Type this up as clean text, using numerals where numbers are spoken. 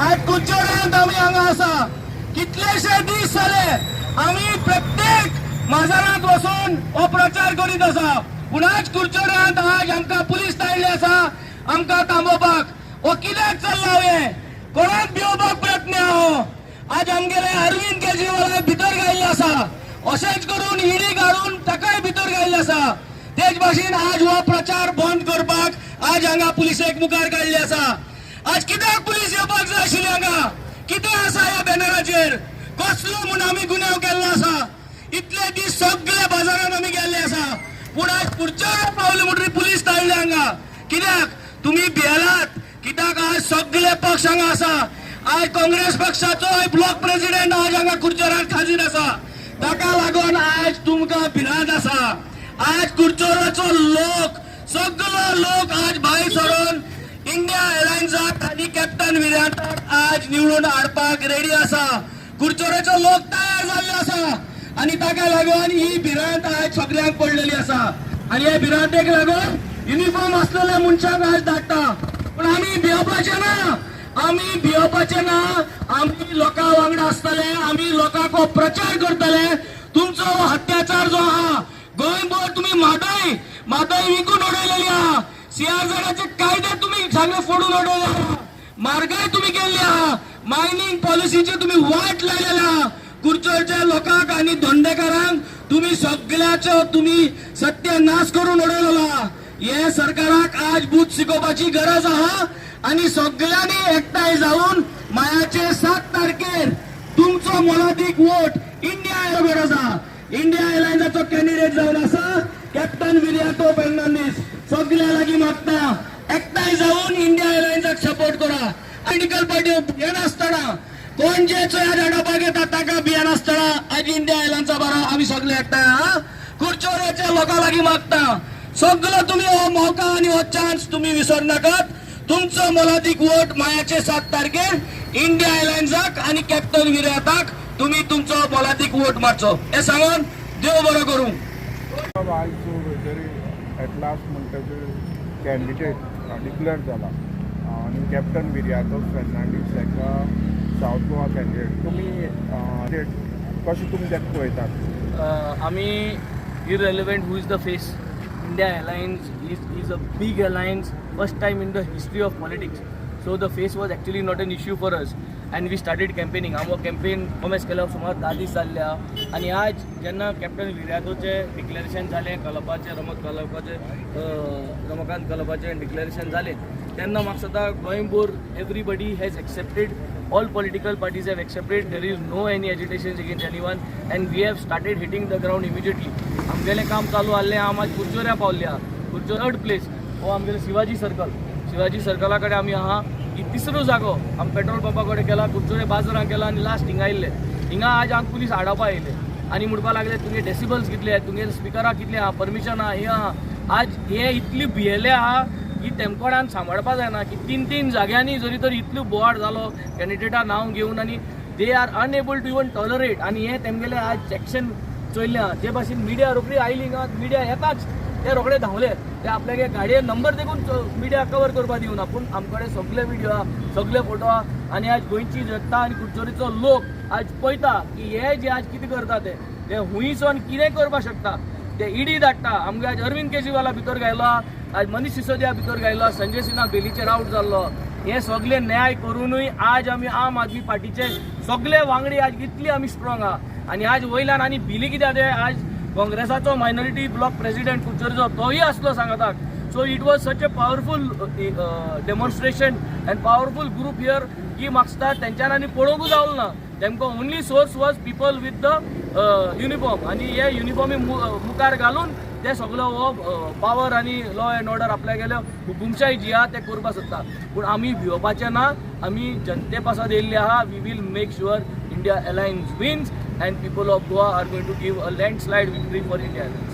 आज कुडचड्यात आमी हांगा आसा. कितलेशे दीस जाले आमी प्रत्येक बाजारांत वचून हो प्रचार करीत आसा, पूण आज कुडचड्यांत आज आमकां पुलीस धाडले आसा आमकां थांबोवपाक. हो कित्याक चल्ला हें? कोणाक भिवपाक प्रयत्न हो? आज आमगेले अरविंद केजरीवालाक भितर घायल्ले आसा. अशेंच करून ईडी घालून ताकाय भितर घायल्ले आसा. तेच भाशेन आज हो प्रचार बंद करपाक आज हांगा पुलिसेक मुखार काडले आसा. आज कित्याक पुलीस येवपाक जाय आशिल्ली हांगा? कितें आसा ह्या बॅनराचेर? कसलो म्हूण आमी गुन्यांव केल्लो आसा? इतले दीस सगळे बाजारात आमी गेल्ले आसा, पूण आज कुडचड्यार पावले म्हणटकीर पुलीस धाडले हांगा. कित्याक तुमी भियेलात? कित्याक आज सगळे पक्ष हांगा आसा. आज काँग्रेस पक्षाचो ब्लॉक प्रेसिडेंट आज हांगा कुडचड्यार हाजीर आसा. ताका लागून आज तुमकां भिरांत आसा. आज कुडचोराचो लोक, सगळो लोक आज भायर सरून इंडिया एअरलायन्साक आनी कॅप्टन विर्याताक आज निवडून हाडपाक रेडी आसा. कुडचोराचो लोक तयार जाल्ले आसा आनी ताका लागून ही भिरांत आज सगळ्यांक पडलेली आसा. आनी ह्या भिरांतेक लागून युनिफॉर्म आसलेल्या मनशांक आज धाडटा. पण आमी भियोवपाचे ना, आमी भियोवपाचे ना. आमी लोकां वांगडा आसतले, आमी लोकांक हो प्रचार करतले. तुमचो हो अत्याचार जो आहा गोंयभर, तुमी म्हादय म्हादय विकून उडयलेली आहा. सीआरझेडाचे कायदे तुमी सगळे फोडून उडयले आहा. म्हारगाय तुमी केल्ली आहा. मायनिंग पॉलिसीची तुमी वाट लायलेली आहा. कुडचडच्या लोकांक आनी धंदेकारांक तुमी सगळ्याचो तुमी सत्यानाश करून उडयलेलो आहा. हे सरकाराक आज बूथ शिकोवपाची गरज आहा आनी सगळ्यांनी एकठांय जावन मायाचे 7 तारखेर तुमचो मोलादीक वोट इंडिया गरज आहा. इंडिया एअरलायन्साचो कॅन्डिडेट जावन आसा कॅप्टन विरियातो फेर्नांडीस. सगळ्या लागीं मागता, एकठांय जावन इंडिया एअरलायन्साक सपोर्ट करा. पॉलिटिकल पार्टी भियेनासतना, कोण जे चोया धाडपाक येता ताका भियेनासतना आज इंडिया एअरलायन्सा बारा आमी सगळे एकठांय आहा. कुडचोऱ्याच्या लोकां लागीं मागता, सगळो तुमी हो मौका आनी हो चान्स तुमी विसर नाकात. तुमचो मोलादीक वोट मायाचे 7 तारखेर इंडिया एअरलायन्साक आनी कॅप्टन विर्याताक तुमी तुमचो मोलादीक वोट मारचो हे सांगून देव बरो करूं. आयज खंय एट लास्ट म्हणटा कॅन्डिडेट डिक्लेअर जाला आनी कॅप्टन विरियातो फेर्नांडीस हाका सावथ गोवा कॅन्डिडेट तुमी कशें तुमी ताका पळयतात? आमी irrelevant who is the face. India Alliance is a big alliance, first time in the history of politics. So the face was actually not an issue for us and we started campaigning. आमचो campaign कॉमेस केलो सुमार 10 दीस जाल्ले आहा. आनी आज जेन्ना captain विर्यातोचें declaration जालें, कलपाचें, रमक कलपाचें, रमाकांत कलपाचें डिक्लेरेशन जालें, तेन्ना म्हाका दिसता गोंयभर everybody has accepted, all political parties have accepted. There is no any agitation against anyone and we have started hitting the ground immediately. आमगेलें काम चालू आहलें. आम आज कुडचोऱ्या पावल्ले आहा. कुडचोर थर्ड प्लेस हो आमगेलो शिवाजी सर्कल. शिवाजी सर्कला कडेन आमी आहा. ही तिसरो जागो आमी पेट्रोल पंपा कडेन केला, कुडचोरे बाजारान केला आनी लास्ट हिंगा आयिल्ले. हिंगा आज आमकां पुलीस आडावपा येयले आनी म्हणपाक लागले, तुगे डेसिबल्स कितले, तुगे स्पिकरां कितले आहा, परमिशन आहा, हें आहा. आज हे इतली भियेले आहा की तेमकोडान सांबाळपा जायना की तीन तीन जाग्यांनी जरी तर इतलो बोवाळ जालो कॅन्डिडेटा नांव घेवन आनी they are unable to even tolerate. आनी हें तेमगेलें आज एक्शन चोयल्लें आहा. जे भाशेन मिडिया रोखडी आयली हिंगा, मिडिया येताच ते रोखडे धांवले. ते आपल्यागे गाडये नंबर देखून मिडिया कवर करपाक दिवना, पूण आमचे कडेन सगळे विडियो आहा, सगळे फोटो आहा. आनी आज गोंयची जनता आनी कुडचोरीचो लोक आज पळयता की हे जे आज कितें करता ते ते हुंयसोन कितें करपाक शकता. ते ईडी धाडटा. आमगे आज अरविंद केजरीवाला भितर घायलो, आज मनीष सिसोदिया भितर घायलो, संजय सिन्हा बेलीचेर आवट जाल्लो. हे सगळे न्याय करूनूय आज आमी आम आदमी पार्टीचे सगळे वांगडी आज इतली आमी स्ट्रॉंग आहा. आनी आज वयल्यान आनी भिली कित्याक ते आज काँग्रेसाचो मायनॉरिटी ब्लॉक प्रेसिडेंट कुडचोरीचो तोय आसलो सांगाताक. So it was such a powerful demonstration and powerful group here की म्हाका दिसता तेंच्यान आनी पळोवंकूच जावलो ना. तेमकां only source was people with the uniform आनी हे युनिफॉर्मी मुखार घालून ते सगलो हो पावर आनी लॉ एंड ऑर्डर आपल्यागेले हुकुमशाही जी आहा ते करपाक सोदता. पूण आमी भिवपाचे ना. आमी जनते पासत येयल्ले आहा. We will make sure India Alliance wins and people of Goa are going to give a landslide victory for India Alliance.